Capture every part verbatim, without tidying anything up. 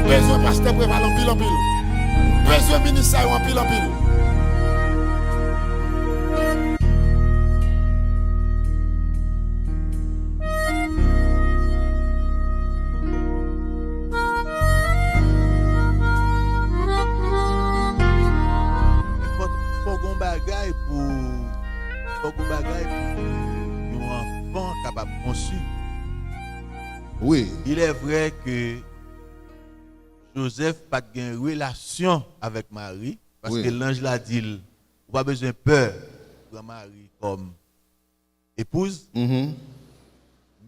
Bezwen pastè Preval anpil, anpil. Bezwen minis sa yo anpil, anpil. Fò, fò gon bagay pou, fò gon bagay pou yon anfan kapab konsyan. Wi. Il est vrai que Joseph pa t gen relasyon avèk Mari, paske Wi. Lanj la di l, ou pa bezwen pè pran Mari kòm epouz. Mhm.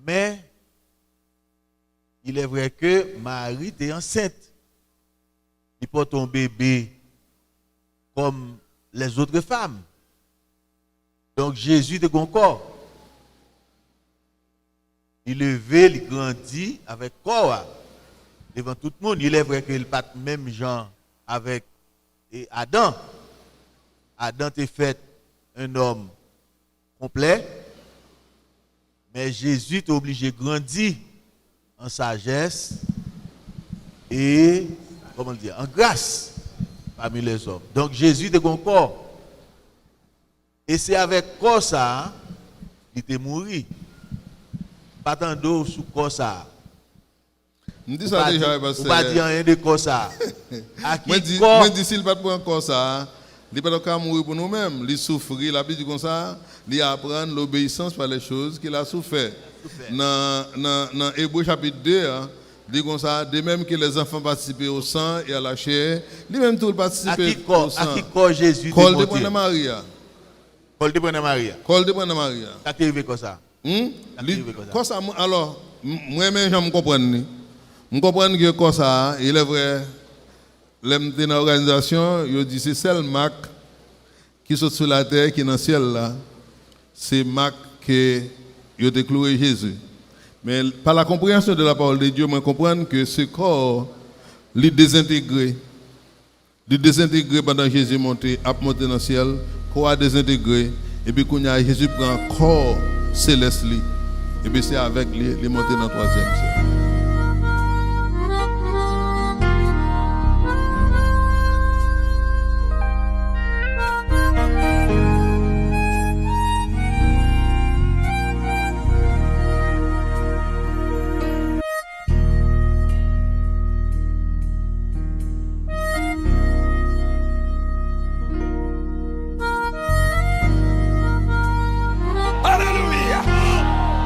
Men, il est vrai que Mari te ansent. Li pote yon bebe kòm les autres femmes. Donk, Jezi te gon kò. Li leve, li grandi avèk kò a devan tout moun. Il est vrai que l pa t menm jan avèk, e, Adan. Adan te fèt un homme complet, men Jezi te oblije grandi an sajès e, kòman di, an gras pami lèzòm. Donk, Jezi te gon kò. E se avèk kò sa a li te mouri. M pa tande w sou kò sa a. M di Ou sa pa deja, di, wi, ou pastè. Pa di anyen de kò sa a. A ki Mwen di, kò? Mwen di, si l pa t pran kò sa a, li pa t ap ka mouri pou nou menm. Li soufri, l ap di konsa, li aprann l'obéissance par les choses qu'il a souffert. Souffert. Nan, nan, nan Ebre chapit de a, li konsa, de même que les enfants participent au sang et à la chair, li menm tou l A patisipe ki kò, o a san. Ki kò Jezi te Kò l te pran nan Mari a. Kò l te pran nan Mari a. Kò l te pran nan Mari a. Sa k te rive kò sa? Hmm? Sa k te Li, rive kò sa? Kò sa, mwen, alò, m, mwen renmen jan m konprann li. M konprann ke kò sa a, il est vrai, lè m te nan òganizasyon, yo di se sèl mak ki sot sou latè, ki nan syèl la, se mak ke yo te kloure Jezi. Men, par la compréhension de la parole de Dieu, mwen konprann ke se kò li dezentegre. Li dezentegre pandan Jezi monte, ap monte nan syèl, kò a dezentegre, epi kounye a Jezi pran kò selès li, epi se avèk li, li monte nan twazyèm syèl. Alelouya!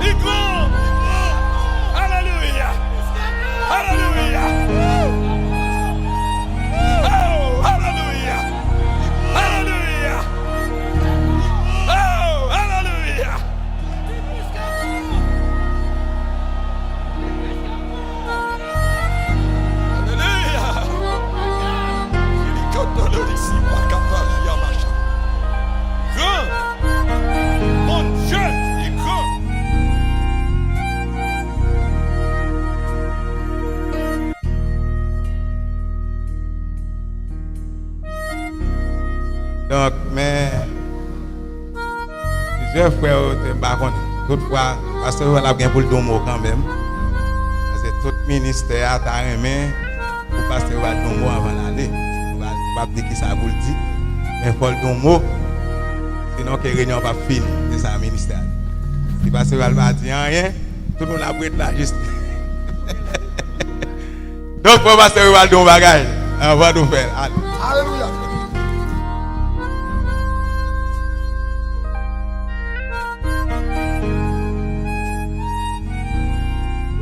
Li gran! Alelouya! Alelouya! Oh, alelouya! Alelouya! Oh, alelouya! Alelouya! Ilikotolorisi pakapaliyamasha. Gran! Bondye, li gran! Donk, men, plizyè frè yo te, m pa konnen. Toutfwa, pastè Rival ap gen pou l di yon mo kanmenm. Paske tout ministè a ta renmen pou pastè Rival di yon mo anvan l ale. Nou pa, nou p ap di kisa pou l di, men fò l di yon mo. Sinon, ke reyinyon an p ap fini. Se sa ministè a. Si pastè Rival pa di anyen, tout moun ap ret la jis. Donk, fò pastè Rival di yon bagay anvan nou fè l. Ale. Alelouya.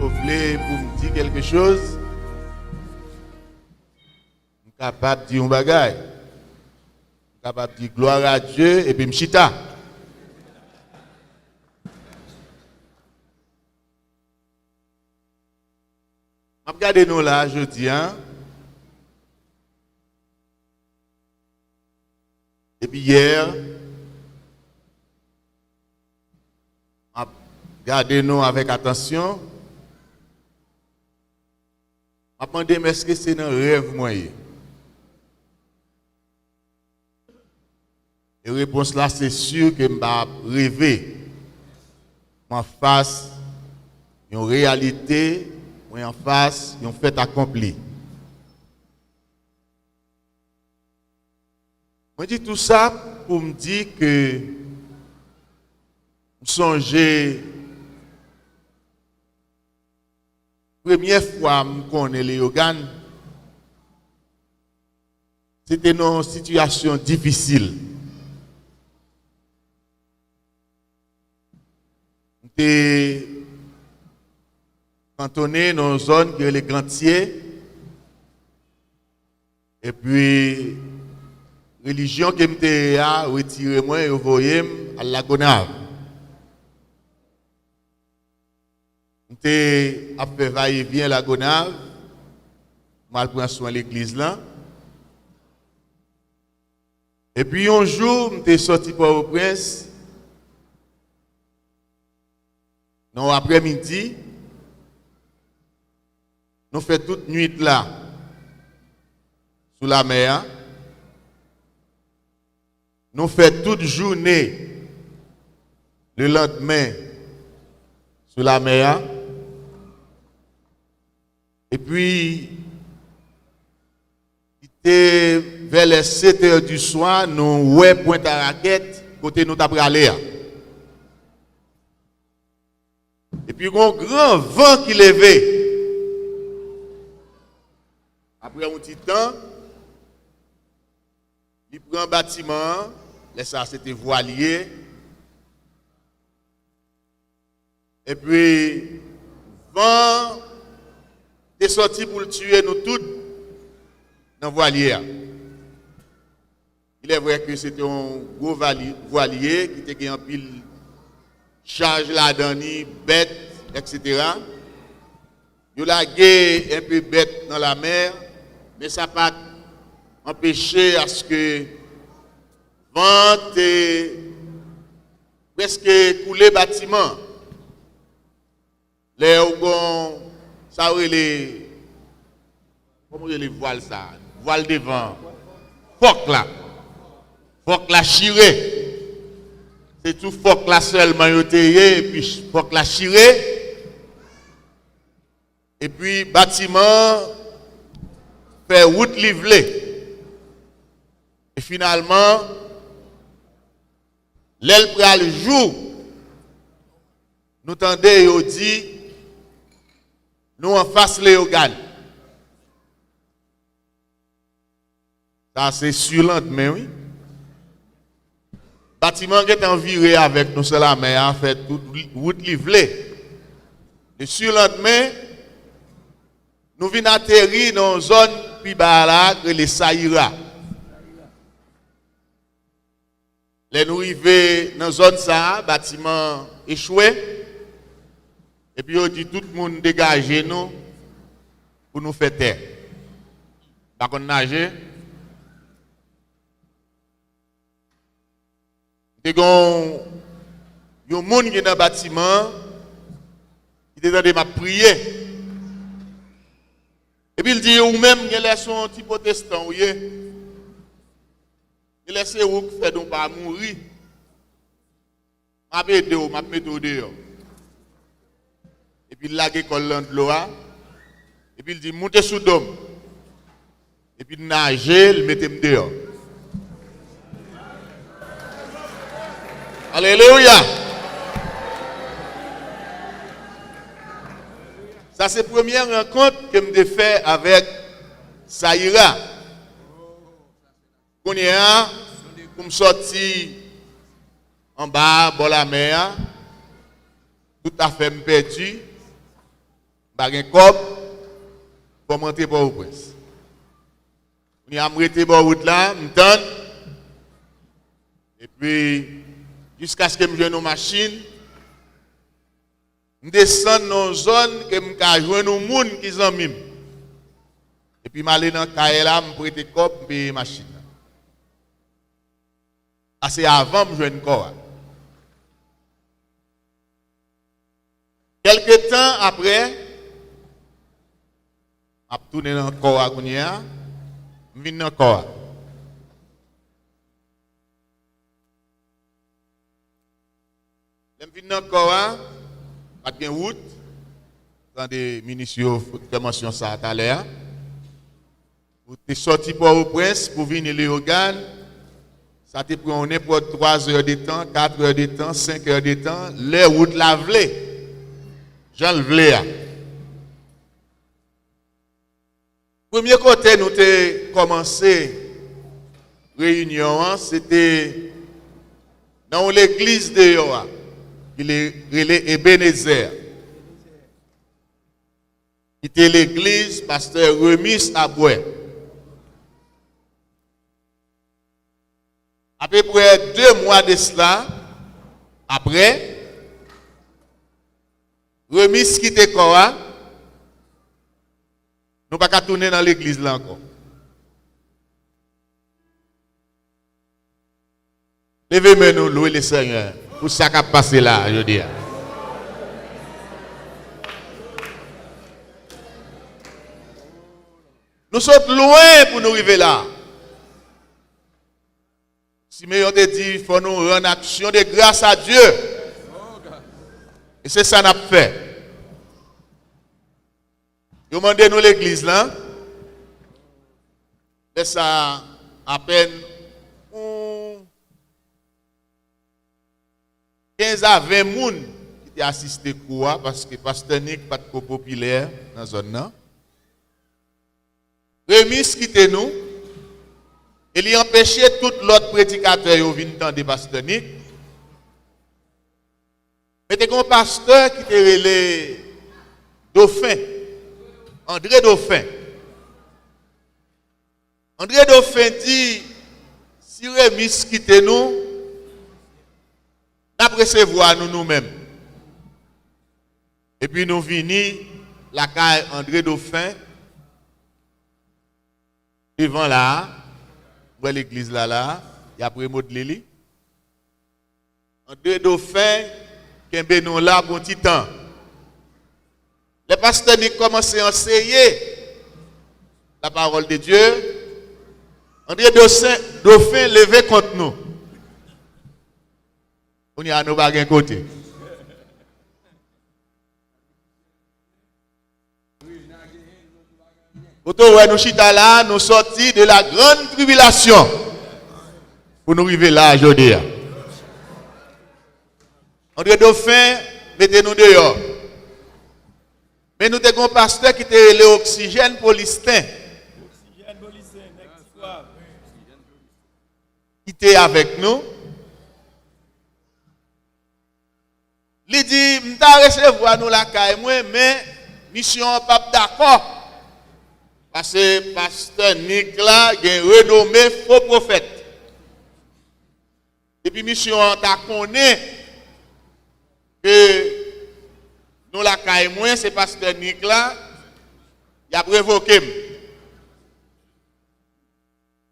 Ou vle pou m di kèlke choz? M kapab di yon bagay. M kapab di gloire à Dieu epi m chita. M ap gade nou la jodi a. Depi yè, m ap gade nou avèk atansyon. M ap mande m, èske se nan rèv mwen ye? E repons la, se si ke m pa ap reve. Mwen anfas yon reyalite, mwen anfas yon fèt akonpli. Mwen di tou sa pou m di ke m sonje premyè fwa m konnen Leyogàn, se te nan yon sitiyasyon difisil. M te kantonnen nan yon zòn ki rele Gantye, epi relijyon ke m te ye a retire mwen, yo voye m al Lagonav. M te ap fè vayevyen Lagonav, m al pran swen legliz lan. Epi yon jou, m te sòti Pòtoprens, nan aprèmidi, nou fè tout nwit la sou lamè a. Nou fè tout jounen lelandmen sou lamè a. Epi, li te vè lè sèt è di swa, nou wè Pwent a Rakèt, kote nou ta prale a. Epi, gon gran van ki leve. Apre yon ti tan, li pran batiman an. Lè sa a, se te vwalye. Epi, van te sòti pou l tiye nou tout nan vwalye a. Il est vrai que se te yon gwo vali-, vwalye ki te gen anpil chaj ladan li, bèt, etsetera. Yo lage enpe bèt nan lamè, men sa pa t anpeche aske van an te prèske koule batiman. Lè ou gon, sa yo rele, kòman yo rele vwal sa? Vwal devan an. Fòk la. Fòk la chire. Se tou fòk la sèlman yo te ye, epi ch-, fòk la chire. Epi batiman an fè wout li vle. E finalman, lè l pral jou, nou tande yo di, nou anfas Leyogàn. Sa se silandmen, wi. Batiman an gentan vire avèk nou sou lamè a, fè tout wout li vle. Le silandmen, nou vin ateri nan yon zòn pi ba a la, rele Sayira. Lè nou rive nan zòn sa a, batiman an echwe. Epi yo di tout moun degaje nou pou nou fè tè. M pa konn naje. Te gen yon moun ki nan batiman an, ki te tande m ap priye. Epi l di, "Ou menm, genlè se yon ti pwotestan ou ye. Genlè se ou k fè nou pa mouri. M ap ede w, m ap mete w deyò." Epi l lage kò l nan dlo a. Epi l di, "Moute sou do m." Epi l naje, l mete m deyò. Alelouya! Sa se premyè rankont ke m te fè avèk Sayira. Kounye a, pou m sòti anba a, bò lamè a, tout afè m pèdi, m pa gen kòb, fò m rantre Pòtoprens. Kounye a, m rete bò wout la, m tann, epi jiskaske m jwenn yon machin, m desann nan yon zòn ke m ka jwenn yon moun ki zanmi m. Epi m ale nan kay la, m prete kòb, m peye machin nan. Sa se avan m jwenn kò a. Kèlke tan apre, m ap tounen nan kò a kounye a, m vin nan kò a. Lè m vin nan kò a, pa t gen wout. Tande minis yo fè mansyon sa a talè a. Ou te sòti Pòtoprens pou vini Leyogàn, Sa te pran w nenpòt twa zè de tan, kat è de tan, senk è de tan, lè wout la vle, jan l vle a. Premye kote nou te kòmanse reyinyon an, se te nan yon legliz deyò a, ki le- rele Ebenezè, ki te legliz pastè Remis Abwè. Apeprè de mwa de sila, apre, Remis kite kò a, nou pa ka tounen nan legliz la ankò. Leve men nou, lwe Lesenyè pou sa k ap pase la a jodi a. Nou sot lwen pou nou rive la. Simeyon te di, fò nou rann aksyon de gras a Dye. E se sa n ap fè. Yo mande nou legliz la. Lè sa a, apèn yon kenz a ven moun ki te asiste kou a, paske pastè Nick pa t ko popilè nan zòn nan. Remis kite nou, e li anpeche tout lòt predikatè yo vin tande pastè Nick. Men te gen yon pastè ki te rele Dofen, André Dofen. André Dofen di, si Remis kite nou, n ap resevwa nou, nou menm. Epi nou vini lakay André Dofen, devan la a, m wè legliz la la, y ap remodle li. André Dofen kenbe nou la pou yon ti tan. Lè pastè Nick kòmanse anseye la parole de Dieu, André Dofen, Dofen leve kont nou. Kounye a nou pa gen kote. Kote w wè nou chita la, nou sòti de la grande tribulation pou nou rive la a jodi a. André Dofen mete nou deyò. Men nou te gen yon pastè ki te rele Oksijèn Polisten. Ki te avèk nou. Li di, m ta resevwa nou lakay mwen, men misyon an p ap dakò. Paske pastè Nick la gen renome fo pwofèt. Epi misyon an ta konnen ke nou lakay mwen, se pastè Nick la, y ap revoke m.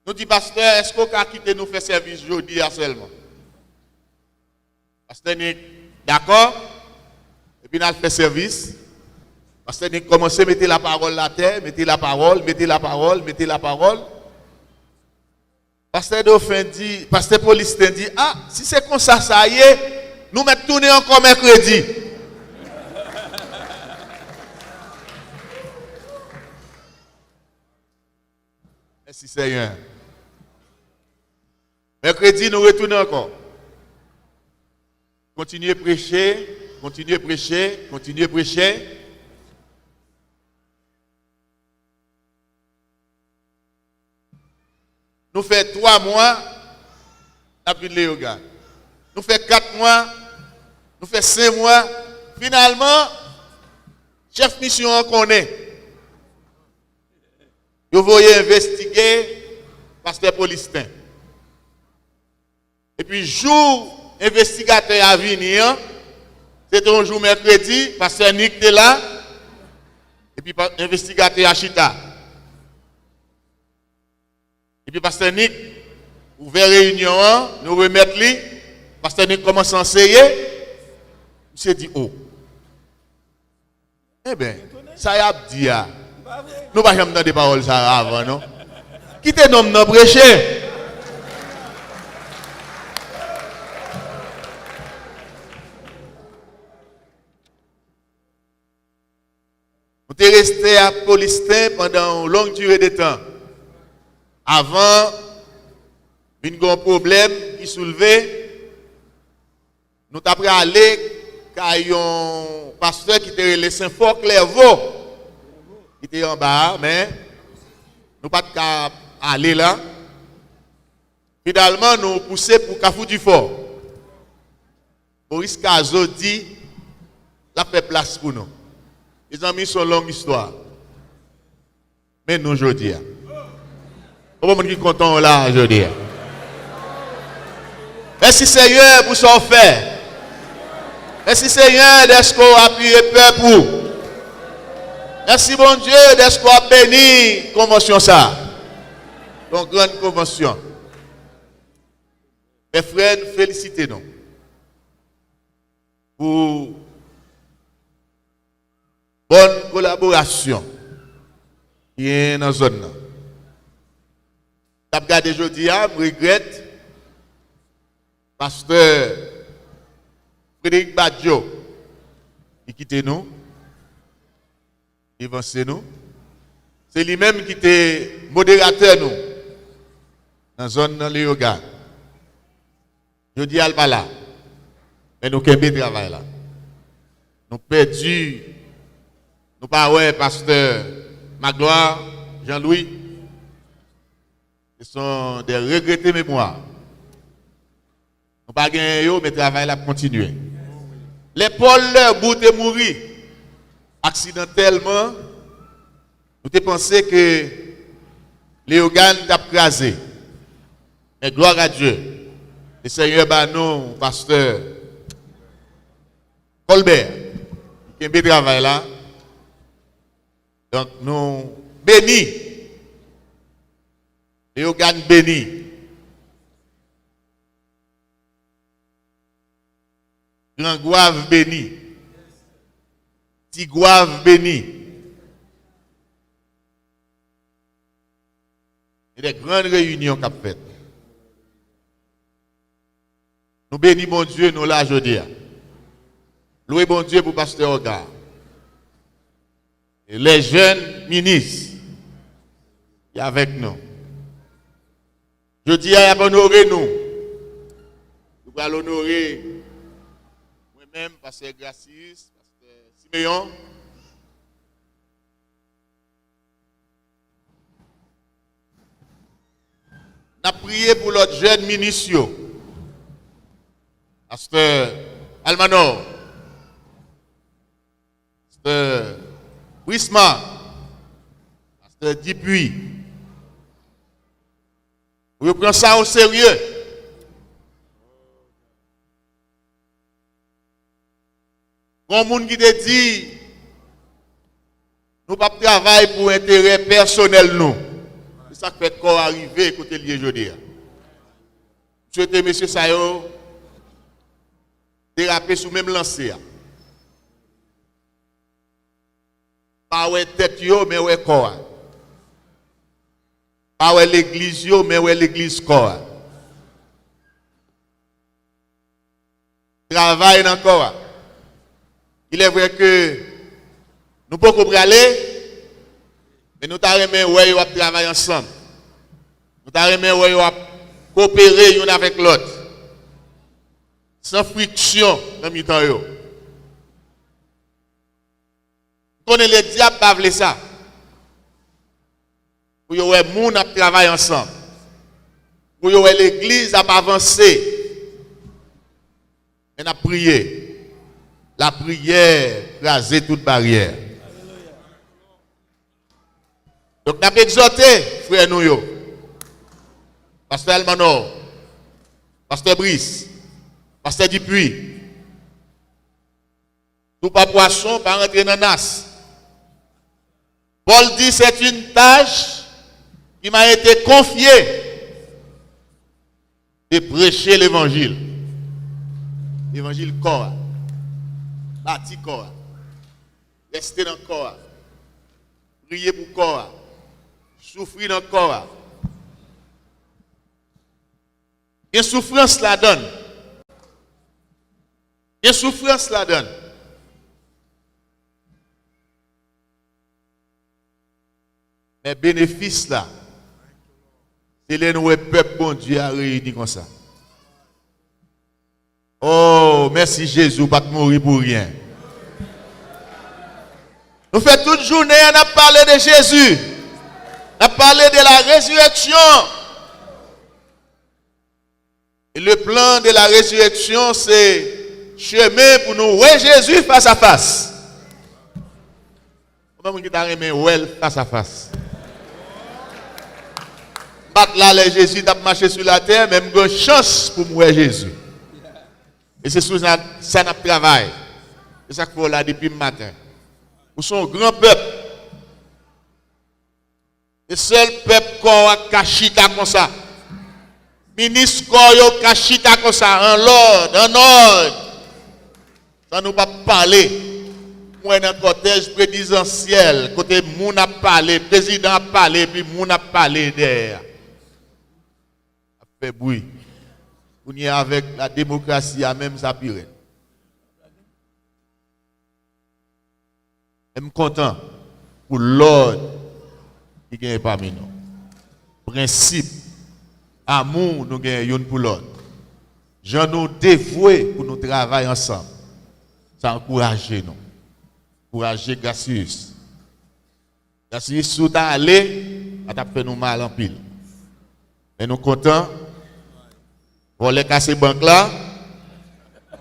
Nou di, pastè, èske w ka kite nou fè sèvis jodi a sèlman? Pastè Nick, dakò. Epi n al fè sèvis. Pastè Nick kòmanse mete lapawòl atè, mete lapawòl, mete lapawòl, mete lapawòl. Pastè Dofen di, pastè Polisten di, a, si se konsa sa ye, nou mèt tounen ankò mèkredi. Mèsi Senyè. Mèkredi, nou retounen ankò. Kontinye preche, kontinye preche, kontinye preche. Nou fè twa mwa, n ap vin Leyoga. Nou fè kat mwa, nou fè senk mwa. Finalman, chèf misyon an konnen. Yo voye envestige pastè Polisten. Epi jou envestigatè a vini an, se te yon jou mèkredi, pastè Nick te la, epi pa- envestigatè a chita. Epi pastè Nick ouvè reyinyon an, nou remèt li, pastè Nick kòmanse anseye, misye di, o, enben, sa y ap di a, nou pa janm tande pawòl sa a avan, non. Kite nonm nan preche. Nou te reste ak Polisten pandan yon long dire de tan. Avan Vin gen yon pwoblèm ki soulve. Nou ta prale kay yon pastè ki te rele Sen Fò Klèvo, ki te anba a, men nou pa t ka ale la. Finalman, nou pouse pou Kafou Difò. Moris Kazo di l ap fè plas pou nou. Mezanmi, se yon long istwa. Men nou jodi a. Konbyen moun ki kontan w la jodi a? Mèsi Senyè pou sa w fè. Mèsi Senyè dèske w apiye pèp ou. Mèsi Bondye dèske w ap beni konvansyon sa. Yon gran konvansyon. Mè frè, n felisite nou pou bòn kolaborasyon ki genyen nan zòn nan. N ap gade jodi a, m regrèt pastè Frederic Badio, li kite nou, li vanse nou. Se li menm ki te moderatè nou nan zòn nan Leyogàn. Jodi a, l pa la. Men nou kenbe travay la. Nou pèdi, nou pa wè pastè Magloire Jean Louis. Ce sont des regrettés mémoires. Nou pa genyen yo, men travay la ap kontinye. Lè Paul Lèbou te mouri aksidantèlman, nou te panse ke Leyogàn t ap kraze. Men glwa a Dye, le Senyè ba nou pastè Colbert, ki kenbe travay la. Donk, nou beni. Leyogàn beni. Gran Gwav beni. Ti Gwav beni. Gen de gran reyinyon k ap fèt. Nou beni Bondye, nou la jodi a. Lwe Bondye pou pastè Oga. E les jeunes ministres ki avèk nou. Jodi a, y ap onore nou. Nou pral onore mwen menm, pastè Gracius, pastè Simeon. N ap priye pou lòt jèn minis yo. Pastè Almanor, pastè Brisma, pastè Dupuis. Pou yo pran sa o serye. Gon moun ki te di, nou p ap travay pou enterè pèsonèl nou. Se sa k fè kò a rive kote l ye jodi a. M swete mesye sa yo derape sou menm lanse a. Pa wè tèt yo, men wè kò a. Pa wè legliz yo, men wè legliz kò a. Travay nan kò a. Il est vrai que nou poko prale, men nou ta renmen wè yo ap travay ansanm. Nou ta renmen wè yo ap kopere youn avèk lòt, san friksyon nan mitan yo. M konnen ledyab pa vle sa. Pou yo wè moun ap travay ansanm. Pou yo wè legliz ap avanse. Men n ap priye. Lapriyè kraze tout baryè. Donk, n ap egzòte frè nou yo. Pastè Almanor, pastè Brice, pastè Dupuis. Si w pa pwason, pa rantre nan nas. Pòl di, c'est une tâche qui m'a été confiée de prêcher l'évangile. Levanjil kò a. Bati kò a. Reste nan kò a. Priye pou kò a. Soufri nan kò a. Gen soufrans ladan l. Gen soufrans ladan l. Men benefis la, Se lè nou wè pèp Bondye a reyini konsa. Oh, mèsi Jezi, ou pa t mouri pou ryen. Nou fè tout jounen an, n ap pale de Jezi. N ap pale de la rezireksyon. E le plan de la rezireksyon, se chemen pou nou wè Jezi fas a fas. Konbyen moun ki ta renmen wè l fas a fas? M pa t la lè Jezi t ap mache sou latè, men m gen chans pou m wè Jezi. E se sou sa, sa n ap travay. Se sa k fè w la depi maten. Ou se yon gran pèp. Se sèl pèp kò a k ka chita konsa. Minis kò yo ka chita konsa, an lòd, an òd. San nou p ap pale. Mwen nan kòtèj prezidansyèl, kote moun ap pale, prezidan ap pale, epi moun ap pale dèyè a. Ap fè bri. Kounye a avèk la demokrasi a, menm sa pi rèd. E m kontan pou lòd ki genyen pami nou. Prensip, amou nou genyen youn pou lòt. Jan nou devwe pou nou travay ansanm. Sa ankouraje nou. Ankouraje Gracius. Gracius, si w ta ale, sa t ap fè nou mal anpil. Men nou kontan. Vòlè kase bank la,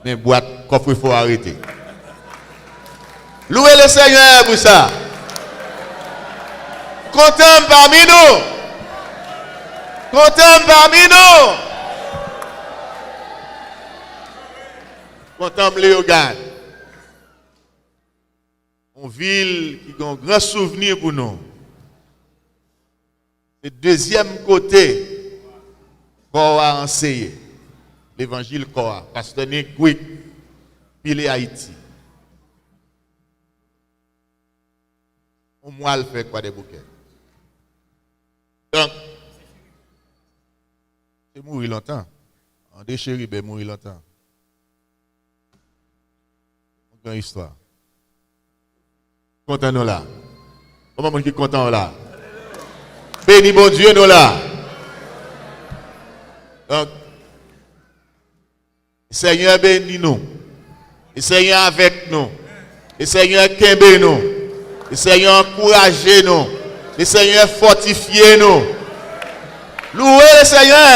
men bwat kòfrefò a rete. Louwe Lesenyè pou sa. Kontan m pami nou. Kontan m pami nou. Kontan m Leyogàn. Yon vil ki gen yon gran souvni pou nou. Se dezyèm kote kò a anseye. Levanjil kò a. Pastè Nick Wick, pile Ayiti. Yon mwa l fè Kwadèboukè. Donk, te mouri lontan. André Chérubin mouri lontan. Yon gran istwa. Kontan nou la. Konbyen moun ki kontan w la? Beni Bondye nou la. Donk, Senyè beni nou. Senyè avèk nou. Senyè kenbe nou. Senyè ankouraje nou. Senyè fòtifye nou. Louwe Lesenyè.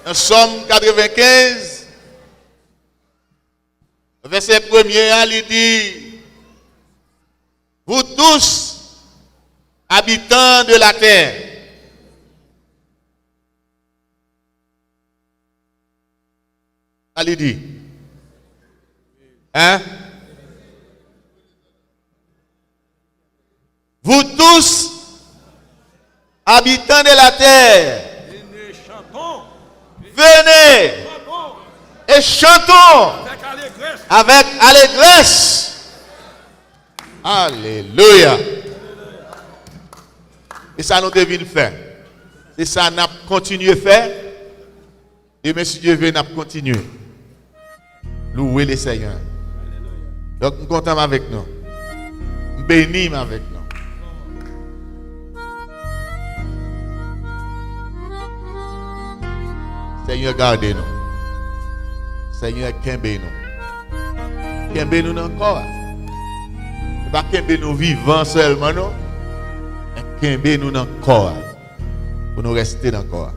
Nan Sòm katrevenkenz, vèsè premye a, li di, Vous tous, habitants de la terre. Sa li di? Hein? Vous tous, habitants de la terre, venez et chantons avec allégresse. Alelouya. E sa nou te vin fè. Se sa n ap kontinye fè. Demen, si Dye vle, n ap kontinye. Louwe Lesenyè. Donk, m kontan m avèk nou. M beni m avèk nou. Senyè gade nou. Senyè kenbe nou. Kenbe nou nan kò a. Se pa kenbe nou vivan sèlman, non. Men kenbe nou nan kò a. Pou nou reste nan kò a.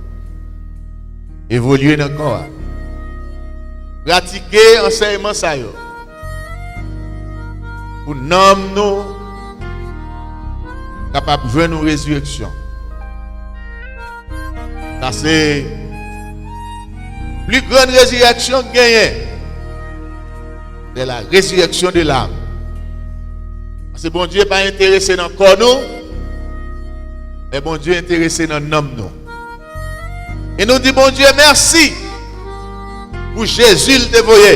Evolye nan kò a. Pratike ansèyman sa yo. Pou nanm nou kapab jwenn yon rezireksyon. Sa se pli grann rezireksyon k genyen. C'est la résurrection de l'âme. Paske Bondye pa enterese nan kò nou, men Bondye enterese nan nanm nou. E nou di Bondye mèsi pou Jezi l te voye.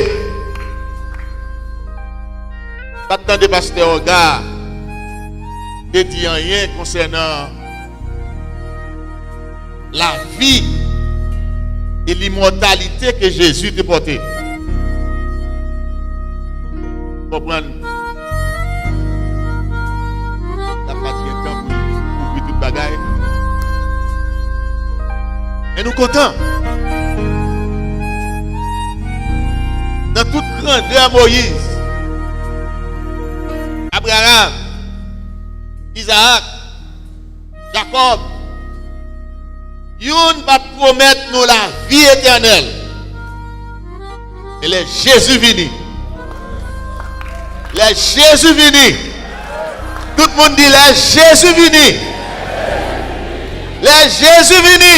Pa t tande pastè Oga te di anyen konsènan lavi e limòtalite ke Jezi te pòte. Konprann? Sa pa t E nou kontan. Nan tout grandè Moyiz, Abraram, Izaak, Jakòb, youn pa t pwomèt nou lavi etènèl. E lè Jezi vini, lè Jezi vini, tout moun di, lè Jezi vini, lè Jezi vini,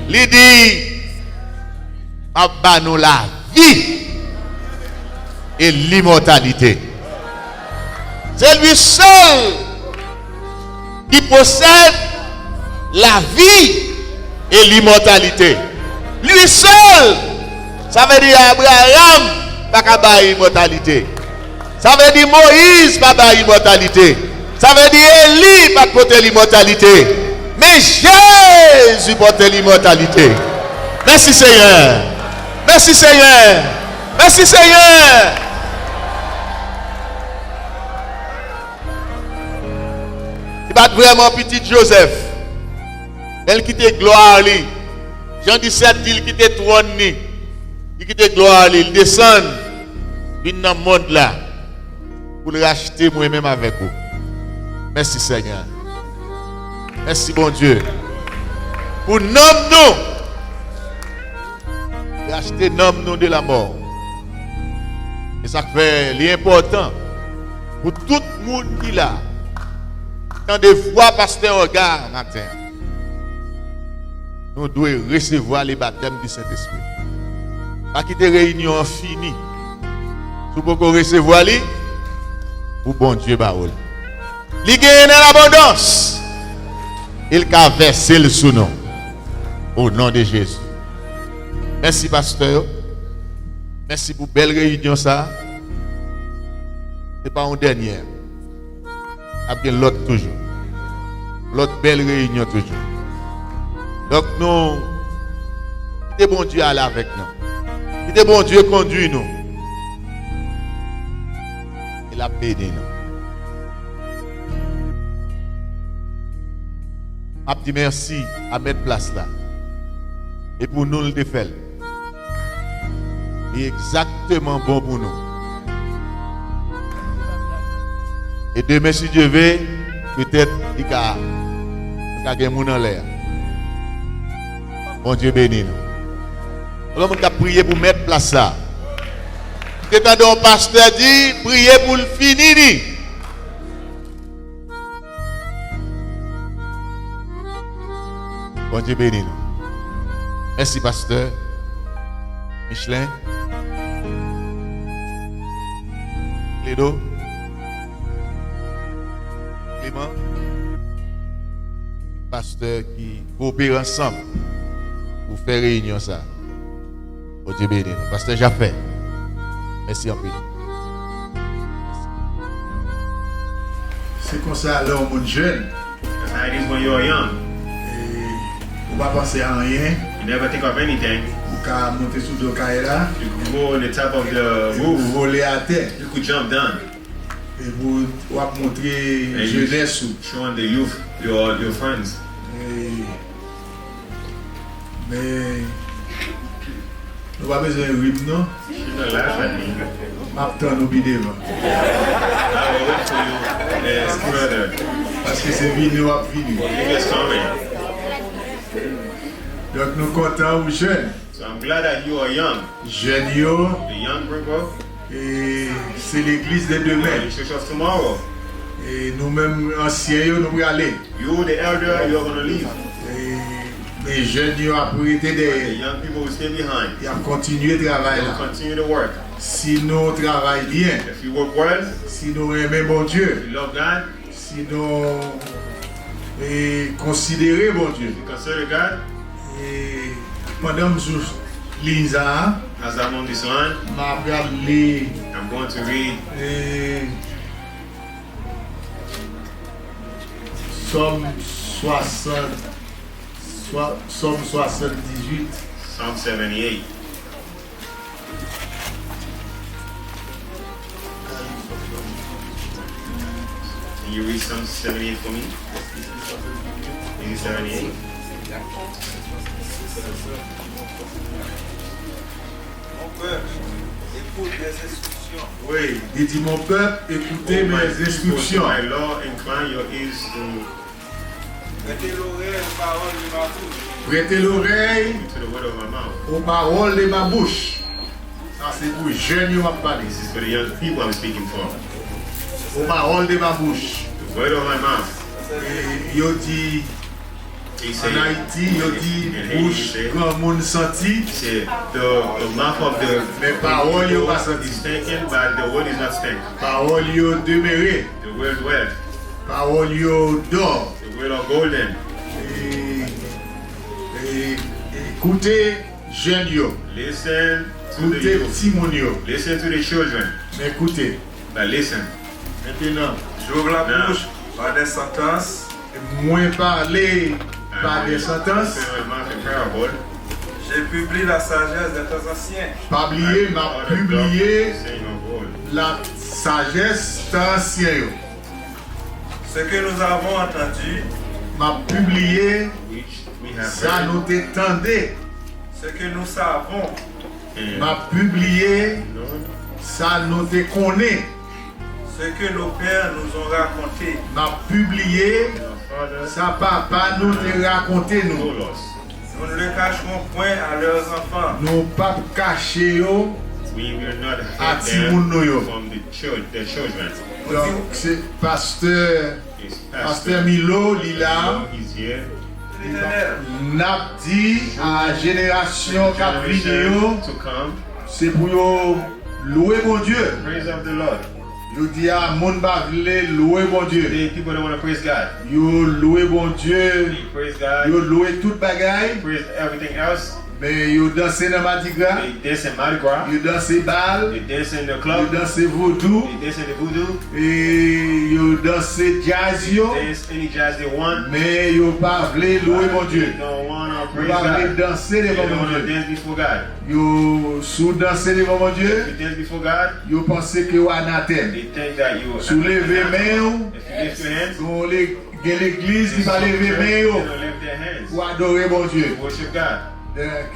li di, m ap ba nou lavi e limòtalite. Se li sèl ki posèd lavi e limòtalite. Li sèl. Sa vle di Abraram pa ka bay imòtalite. Sa vle di Moyiz pa bay imòtalite. Sa vle di Eli pa t pote limòtalite. Men Jezi pote limòtalite. Mèsi Senyè. Mèsi Senyè. Mèsi Senyè. Li pa t vrèman pitit Jozèf. Men l kite glwa li. Jan disèt di l kite twòn li. Li kite glwa li. Li desann vin nan mond la pou l rachte mwen menm avèk ou. Mèsi Senyè. Mèsi Bondye. Pou nanm nou. Rachte nanm nou de lamò. E sa k fè li enpòtan pou tout moun ki la tande vwa pastè Òga maten an. Nou dwe resevwa le batèm di Sentespri. Pa kite reyinyon an fini si w poko resevwa li pou Bondye ba ou l. Li genyen nan labondans. E l ka vèse l sou nou. O non de Jezi. Mèsi pastè yo. Mèsi pou bèl reyinyon sa. Se pa yon dènye. Ap gen lòt toujou. Lòt bèl reyinyon toujou. Donk nou kite Bondye ale avèk nou. Kite Bondye kondui nou. E l ap beni nou. M ap di mèsi a mèt plas la. E pou nou l te fè l. Li egzakteman bon pou nou. E demen, si Dye ve, petèt li ka, li ka gen moun anlè a. Bondye beni nou. Gen moun k ap priye pou mèt plas la. M te tande yon pastè di, priye pou l fini li. Bondye beni nou. Mèsi pastè Michelin, Kledo, Clément, pastè ki koopere ansanm pou fè reyinyon sa. Bondye beni nou. Pastè Jafè, mèsi anpil. Se konsa lè yon moun jèn, That's how it is when you are young. E ou pa panse a anyen, You never think of anything. Ou ka monte sou do kay la, You can go on the top of the roof. Ou vole atè. You could jump down. Epi w ap montre jenès ou. Showing the youth, your, your friends. E, men, nou pa bezwen ri m non. You should not laugh at me. M ap tann ou pi devan. I will wait for you, uh, further. Paske se vini w ap vini. You just coming. Donk nou kontan ou jèn. So I'm glad that you are young. Jèn yo, The young people, e se legliz de demen. The church of tomorrow. E nou menm ansyen yo, nou prale. You, the elder, you are gonna leave. E, men jèn yo ap rete dèyè. The young people will stay behind. Y ap kontinye travay la. They'll continue to work. Si nou travay byen, If you work well, si nou renmen Bondye, if you love God, si nou, e, konsidere Bondye, if you consider God, e, pandan m sou liy sa a, as I'm on this line, m ap li, I'm going to read, e, Sòm swasant, swa, Sòm swasanndizuit. Psalm seventy-eight. Can you read Psalm seventy-eight for me? Is it seventy-eight? Mon peuple, écoute mes instructions. Oui, il dit, mon peuple, écoutez mes instructions. My law, incline your ears to Prêtez l'oreille aux paroles de ma bouche. Prêtez l'oreille to the word of my mouth. aux paroles de ma bouche. Sa se pou jèn yo m ap pale. This is for the young people I'm speaking for. Aux paroles de ma bouche. The word of my mouth. E yo di He an said, Ayiti, yo di in Haiti, bouch he said, granmoun santi, he said, the, the mouth of the men pawòl yo pa people santi. Is stinking, but the word is not stink. Pawòl yo demere. The word dwelt. Pawòl yo dò. The word are golden. E, e, e, koute jèn yo. Listen to the Koute youth. Timoun yo. Listen to the children. Men koute. But listen. Mentenan, J'ouvre la bouche par des sentences. Mwen pale pa de santans. Open my mouth in parable. Je publie la sagesse des temps anciens. Pa bliye, m ap pibliye Saying of old. la sajès tan ansyen yo. Ce que nous avons entendu, M ap pibliye Which we have sa heard. Nou te tande. Ce que nous savons, And M ap pibliye Lord, sa nou te konnen. ce que nos pères nous ont raconté. M ap pibliye our Father, sa papa nou te rakonte nou. told us. Nous ne le cacherons point à leurs enfants. Nou p ap kache yo We will not a hide timoun nou yo. Them from the church, the children. Donk, se pastè, It's pastè Milo, li la. He's here. L'Éternel, N ap di a jenerasyon k ap vini yo, To come, se pou yo louwe Bondye. praise of the Lord. Jodi a, moun pa vle louwe Bondye. Today, people don't want to praise God. Yo louwe Bondye, They praise God. Yo louwe tout bagay, Praise everything else. Men yo danse nan madigra, They dance in Mardi Gras. Yo danse bal, They dance in the yo club. Danse vodou, They dance in the voodoo. E yo danse djaz yo. Dance any jazz they want. Men yo pa vle louwe Bondye. They don't want to Yo praise pa vle God. Danse They devan don't want to Bondye. Dance before God. Yo, si w danse devan Bondye, If you dance before God, yo panse ke w anatèm. They think that you are. Si w leve men w, If you lift your hands, gen legliz ki pa leve men yo pou adore Bondye. Worship God. Donk,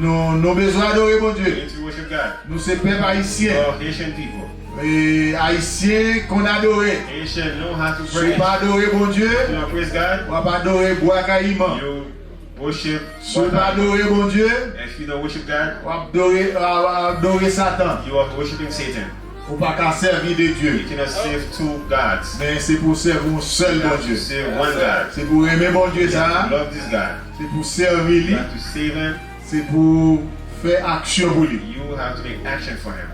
nou, nou bezwen adore Bondye. If you worship God, Nou se pèp ayisyen. All Haitian people. E ayisyen konn adore. Haitian know how to Si w pray. Pa adore Bondye, You don't praise God, w ap adore bwa kayiman. You worship. Si w pa adore Bondye, If you don't worship God, w ap adore, a- a- adore Satan. You are worshiping Satan. Ou pa ka sèvi de Dye. You cannot serve two gods. Men se pou w sèvi yon sèl Bondye. Serve one God. Se pou w renmen Bondye sa. Love this God. Se pou w sèvi li. You have to save him. Se pou w fè aksyon pou li. You have to make action for him.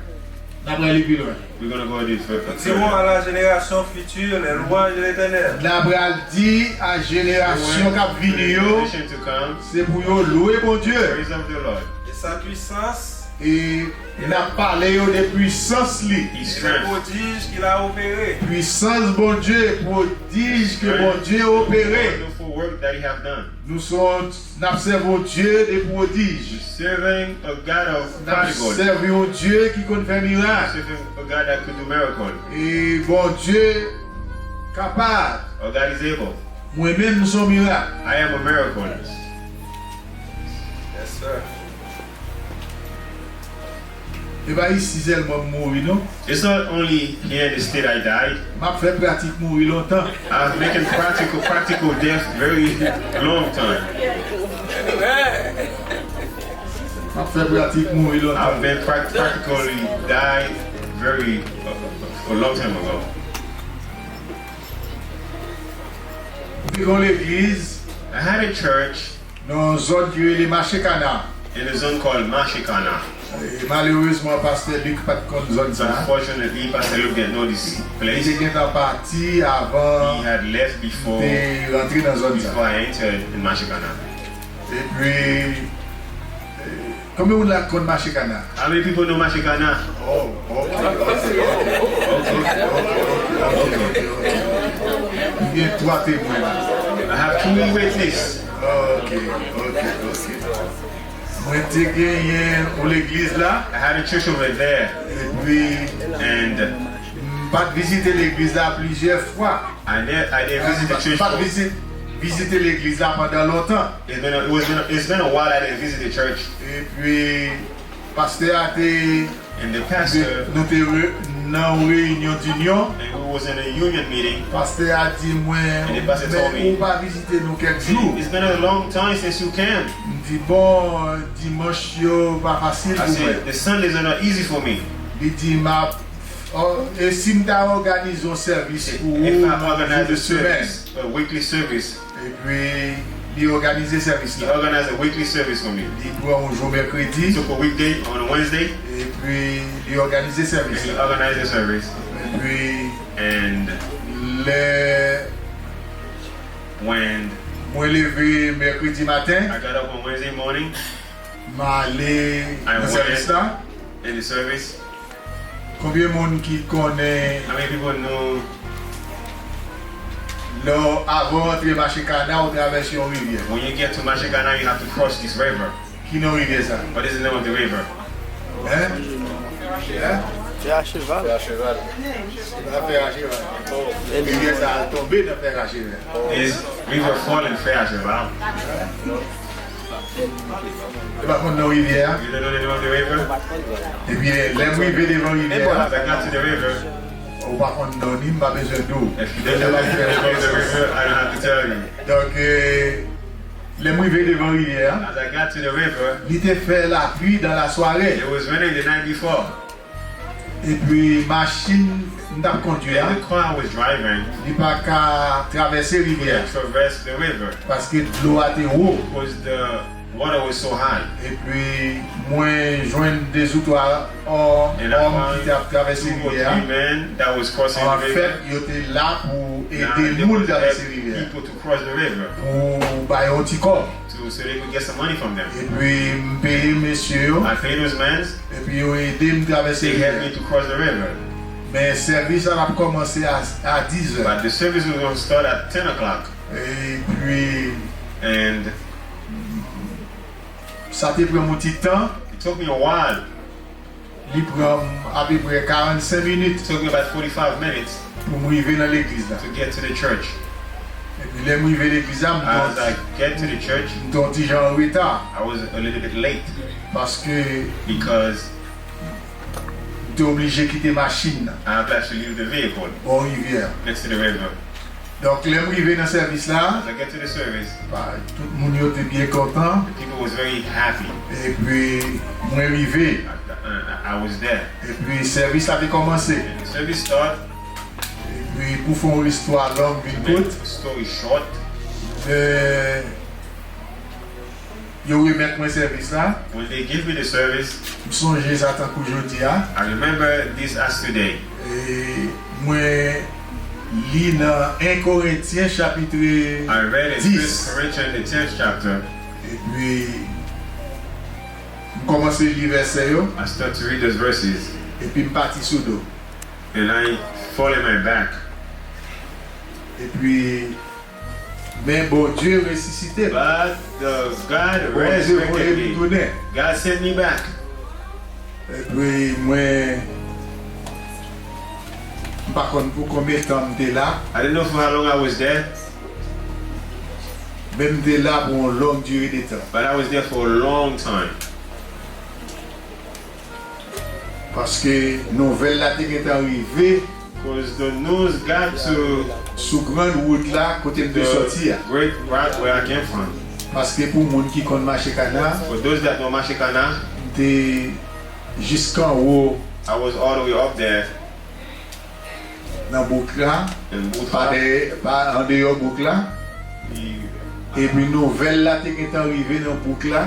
N ap prale pi lwen. We're gonna go a little further. Nous dirons à la génération future les louanges de l'Éternel. N ap pral di a jenerasyon k ap vini yo, To come, se pou yo louwe Bondye. Praise of the Lord. Et sa puissance. E n ap pale yo de pwisans li. His Et les strength. Prodiges qu'il a opérés. Pwisans Bondye, pwodij ke Bondye opere. Wonderful work that he have done. Nou se yon, n ap sèvi yon Dye de pwodij. Serving a God of N ap prodigal. Sèvi yon Dye ki konn fè mirak. Serving a God that could do miracle. E Bondye kapab. Our God is able. Mwen menm, m se yon mirak. I am a miracle. Yes, sir. E pa isi sèlman m mouri, non. It's not only here in the state I died. M ap fè pratik mouri lontan. I've making practical practical death very long time. M ap fè pratik mouri lontan. I've been prac- practically died very uh, a long time ago. M te gen yon legliz. I had a church Nan yon zòn ki rele Mache Kana. In a zone called Mashikana. E malerezman, pastè Luc pa t konn zòn sa a. Unfortunately, Pastor Luke didn't know this Li te place. Gentan pati avan He had left before te rantre nan zòn sa before a. I entered in Mashikana. Epi, e, konbyen moun la k konn Mache Kana? How many people know Mashikana? Oh, ok, ok, ok, ok, ok, ok, ok, ok. M gen twa temwen la. I have three witnesses. Ok, ok, ok. Mwen te genyen yon legliz la, I had a church over there, epi and m pa t vizite legliz la plizyè fwa. I, ne- I didn't visit the M church. pa t vizit, vizite legliz la pandan lontan. It's been a, it was been a, it's been a while I didn't visit the church. Epi pastè a te And the pastor, nou te re- nan yon reyinyon dinyon. And we was in a union meeting. Pastè a di mwen, And the pastor told me, ou pa vizite nou kèk jou. It's been a long time since you came. M di bon, dimanch yo pa fasil I pou mwen. Said, the Sundays are not easy for me. Li di m ap, oh, e si m ta òganize yon sèvis pou ou If I nan organize jou a de semèn? Service, a weekly service, Epi li òganize sèvis he la. Organized a weekly service for me. Li pran yon jou mèkredi. Took a weekday on a Wednesday. Epi li òganize And sèvis he la. Organized a service. Epi And lè when mwen leve mèkredi maten, I got up on Wednesday morning, m ale I nan sèvis went la. In the service. Konbyen moun ki konnen How many people know lè w- avan w antre Machekana, ou travèse yon rivyè? When you get to Machekana, you have to cross this river. Ki non rivyè sa? What is the name of the river? Hein? Hein? Fè a cheval. Se pa fè rache. Rivyè sa al tonbe nan fè rache. Is river falling fair as well. Ou pa konn non rivyè a? You don't know the name of the river? Ebyen, lè m rive devan rivyè a, As I got to the river, ou pa konn non ni, m pa bezwen di w. If you don't know the name of the river, I don't have to tell you. Donk, eh, lè m rive devan rivyè a, As I got to the river, li te fè lapli dans la soirée. It was raining the night before. Epi machin m t ap kondui a, The car I was driving li pa ka travèse rivyè a, traversed the river paske dlo a te wo. because the water was so high. Epi mwen jwenn de ou twa òm ki t ap travèse rivyè a. Anfèt, yo te la pou ede moun travèse rivyè a. People to cross the river. Pou ba yo yon ti kòb. To, so they could get some money from them. Epi m peye mesye yo. I paid those men. Epi yo ede m travèse rivyè a. They helped me to cross the river. Men sèvis la t ap kòmanse a, a diz è. But the service was going to start at ten o'clock. Epi And sa te pran m yon ti tan. It took me a while. Li pran m apeprè karannsenk minit. It took me about forty-five minutes pou m rive nan legliz la. To get to the church. Epi lè m rive legliz la, m te As I yon- get to the church, m te yon ti jan an reta. I was a little bit late Paske because m te oblije kite machin nan. I had to actually leave the vehicle Bò rivyè a. Next to the river. Donk lè m rive nan sèvis la, As I get to the service, ba, tout moun yo te byen kontan. The people was very happy. Epi mwen rive. I, I, I was there. Epi sèvis la te kòmanse. And the service started. Epi pou fè yon istwa long vin Make kout, the story short, lè yo remèt mwen sèvis la, when they give me the service, m sonje sa tankou jodi a. I remember this as today. E mwen li nan en Korentyen chapit I read in dis. First Corinthians, the tenth chapter. Epi m kòmanse li vèsè yo. I start to read those verses, Epi m pati sou do. And I fall in my back. Epi men Bondye resisite m. But the God Bondye voye resurrected m me. Tounen. God sent me back. Epi mwen m pa konn pou konbyen tan m te la. I didn't know for how long I was there, Men m te la pou yon long dire de tan. But I was there for a long time. Paske nouvèl la te gentan rive. Because the news got to sou gran wout la kote m te soti a. Great route where I came from. Paske pou moun ki konn Machekana, for those that know Machekana, m te jiskanwo. I was all the way up there. Nan bouk la, pa dèyè, pa andeyò bouk la. Epi nouvèl la te gentan rive nan bouk la.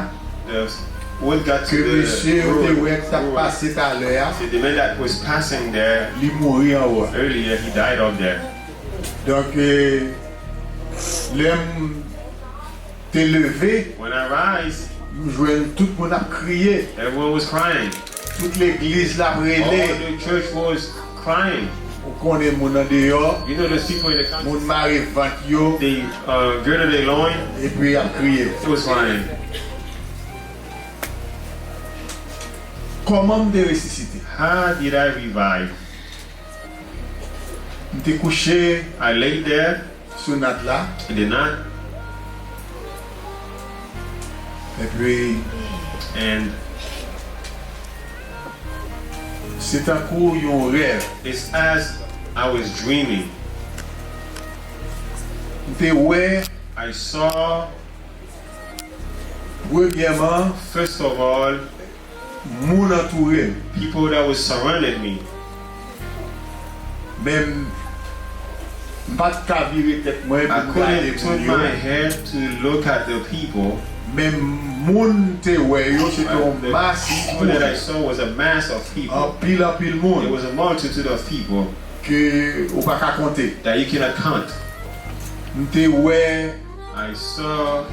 Ke mesye yo te wè k t ap pase talè a, li mouri anwo a. Donk, lè m te leve, m jwenn tout moun ap kriye. Tout legliz la ap rele. Ou konnen moun andeyò, moun mare vant yo, epi y ap kriye. Kòman m te resisite? M te kouche sou nat la. Epi, and se tankou yon rèv. It's as I was dreaming. M te wè, I saw, premyèman, first of all, moun antoure m. People that was surrounded me. Men m, m pa t ka vire tèt mwen pou m gade moun yo. I couldn't turn my head to look at the people. Men moun m te wè yo, se te yon mas moun. But the people that I saw was a mass of people. Anpil, anpil moun. It was a multitude of people. Ke ou pa ka konte. That you cannot count. M te wè, I saw,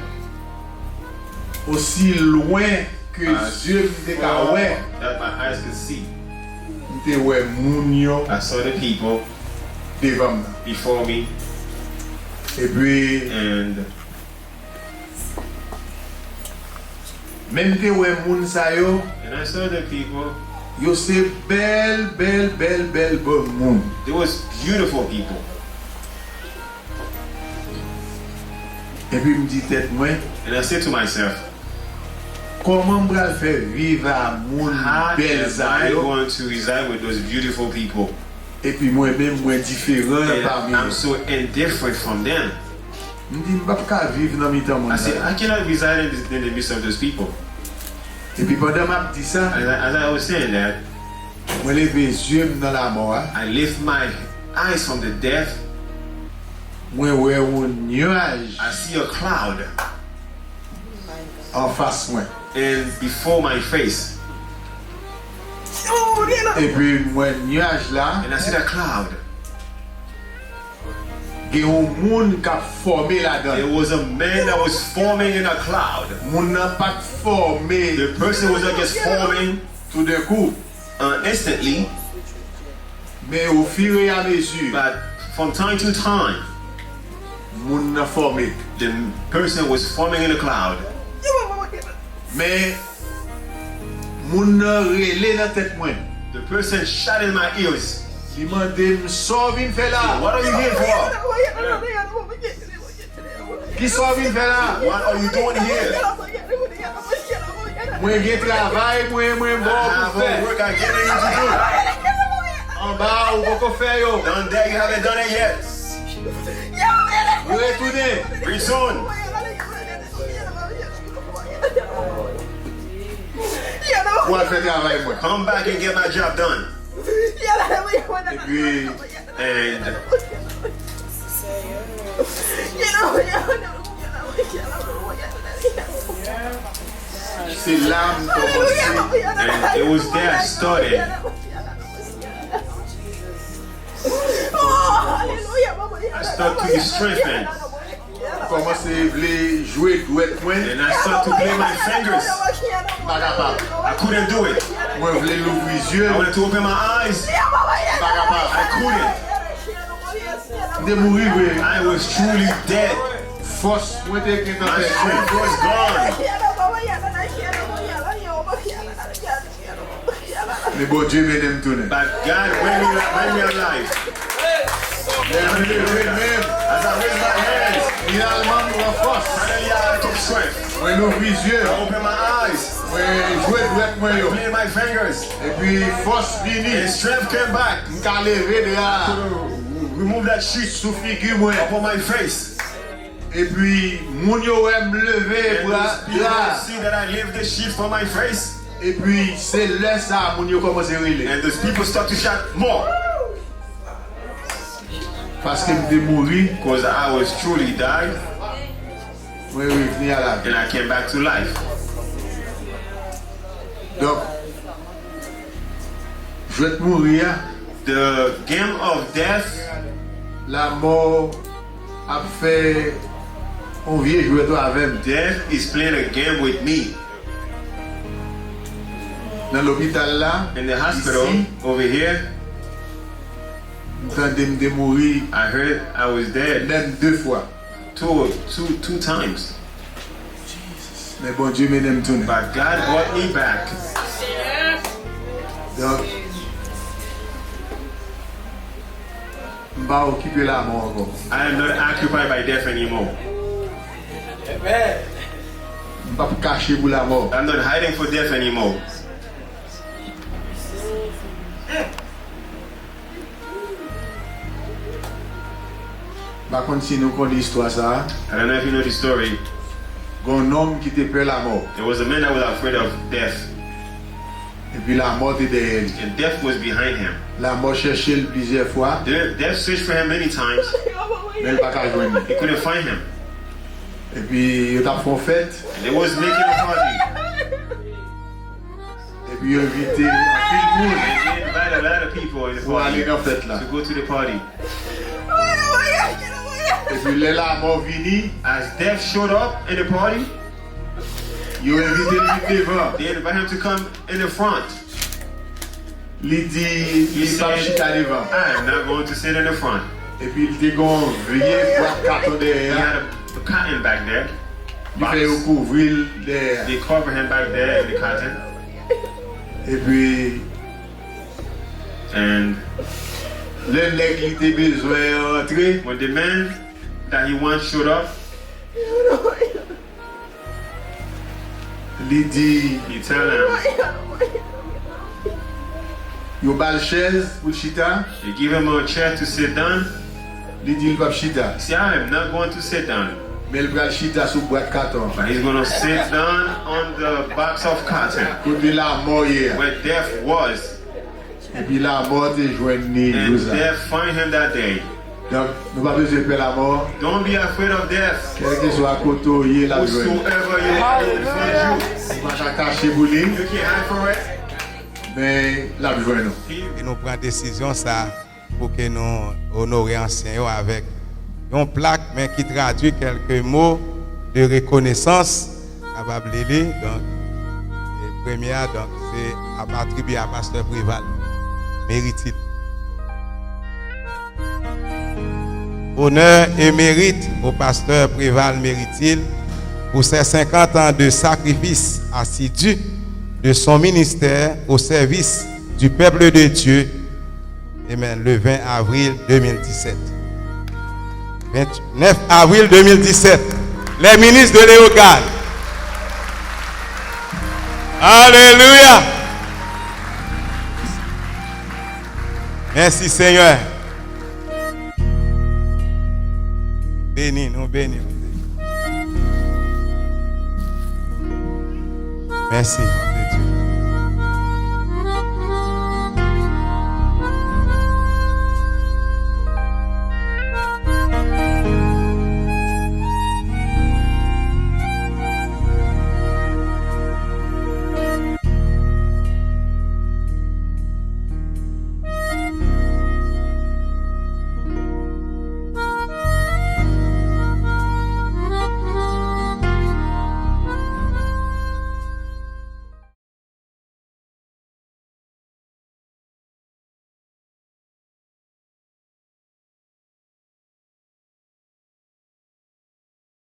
osi lwen ke zye m te ka wè, as far that my eyes could see. M te wè moun yo, I saw the people, devan m nan. Before me. Epi, and men m te wè moun sa yo, and I saw the people, yo se bèl, bèl, bèl, bèl bon moun. They was beautiful people. Epi m di tèt mwen, and I said to myself, kòman m pral fè viv a moun bèl sa yo? How am I going to reside with those beautiful people? Epi mwen menm, mwen diferan pami yo. And I'm so indifferent from them. M di, m p ap ka viv nan mitan moun sa yo. I said, I cannot reside in, the, in the midst of those people. Epi pandan m ap di sa, as I, as I was saying that, mwen leve zye m nan lamò a. I lift my eyes from the death. Mwen wè yon nyaj. I see a cloud. Anfas mwen. And before my face. Epi m wè nyaj la. And I see the cloud. Gen yon moun k ap fòme ladan l. There was a man that was forming in a cloud. Moun nan pa t fòme. The person was not just forming. Toudenkou. Uh, instantly. Men ofiramezi, but from time to time, moun nan fòme. The person was forming in the cloud. Men moun nan rele nan tèt mwen. The person shouted in my ears. Li mande m, sa w vin fè la? What are you here for? Kisa w vin fè la? What are you doing here? Mwen gen travay mwen, mwen ba w pou fè. I have a work I given you to do. Anba a, ou poko fè yo. Down there, you haven't done it yet. Retounen. Return. Pou al fè travay mwen. Come back and get my job done. Epi, and se la m kòmanse. And it was there I started. I start to be strengthened. Kòmanse vle jwe dwèt mwen. And I start to play my fingers. M pa kapab. I couldn't do it. Mwen vle louvri zye m. I wanted to open my eyes. M pa kapab. I couldn't. M te mouri vre. I was truly dead. Fòs mwen te gentan pèdi. My strength was gone. Men Bondye mennen m tounen. But God bring me, bring me alive. Lè m leve men m, as I raise my hands, finalman m pran fòs. Finally, I took strength. Mwen louvri zye m. I open my eyes. Mwen jwe dwèt mwen yo. I play my fingers. Epi fòs vini. And strength came back. M ka leve dra a. I could remove that sheet. Sou figi mwen. Upon my face. Epi moun yo wè m leve dra, dra a. And those people see that I lift the sheet from my face. Epi se lè sa a moun yo kòmanse rele. And those people start to shout more. Paske m te mouri. 'Cause I was truly died. Mwen revni a lavi. And I came back to life. Donk, jwèt mouri a. The game of death. Lanmò ap fè yon vye jwèt avè m. Death is playing a game with me. Nan lopital la, in the hospital, isi, over here, m tande m te mouri. I heard I was dead. Menm de fwa. Two, two, two times. Men Bondye mennen m tounen. But God brought me back. Donk, m pa okipe lanmò ankò. I am not occupied by death anymore. Amen. M p ap kache pou lanmò. I'm not hiding for death anymore. M pa konn si nou konnen istwa sa a. I don't know if you know the story. Gen yon nonm ki te pè lanmò. There was a man that was afraid of death. Epi lanmò te dèyè li. And death was behind him. Lanmò chèche l plizyè fwa. The, death searched for him many times. Men l pa ka jwenn li. He couldn't find him. Epi yo t ap fè yon fèt. And they was making a party. Epi yo envite anpil moun. And they invite a lot of people in the party. Pou ale nan fèt la. To go to the party. Epi lè lanmò vini, as death showed up in the party, yo envite l vin devan. They invite him to come in the front. Li di li p ap chita devan. I am not going to sit in the front. Epi li te gen yon vye bwat katon dèyè a. He had a, a cotton back there. Li fè yo kouvri l dèyè a. They cover him back there in the cotton. Epi And lè nèg li te bezwen rantre, when the man that he wants showed up, li di, he tell him, yo ba l chèz pou l chita. They give him a chair to sit down. Li di l p ap chita. He say, I am not going to sit down. Men l pral chita sou bwat katon. But he's gonna sit down on the box of cotton. Kote lanmò ye a. Where death was. Epi lanmò te jwenn li jou sa. And death find him that day. Donk, nou pa bezwen pè lanmò. Don't be afraid of death. Kèlkeswa kote w ye, l ap jwenn ou. Whosoever you are, it will find you. Ou pa ka kache pou li. You can't hide for it. Men l ap jwenn ou. E nou pran desizyon sa pou ke nou onore ansyen yo avèk yon plak, men ki tradui kèlke mo de rekonesans, kapab li li. Donk, e premye a, donk, se ap atribye a Pastè Preval, Meritil. Honneur et mérite au pasteur Préval Méritil pour ses cinquante ans de sacrifice assidu de son ministère au service du peuple de Dieu. Amen. Le vingt avril deux mille dix-sept. Vingt-neuf avril deux mille dix-sept. Les ministres de Léogâne. Alléluia. Mèsi, Senyè. Beni, nou beni. Mèsi.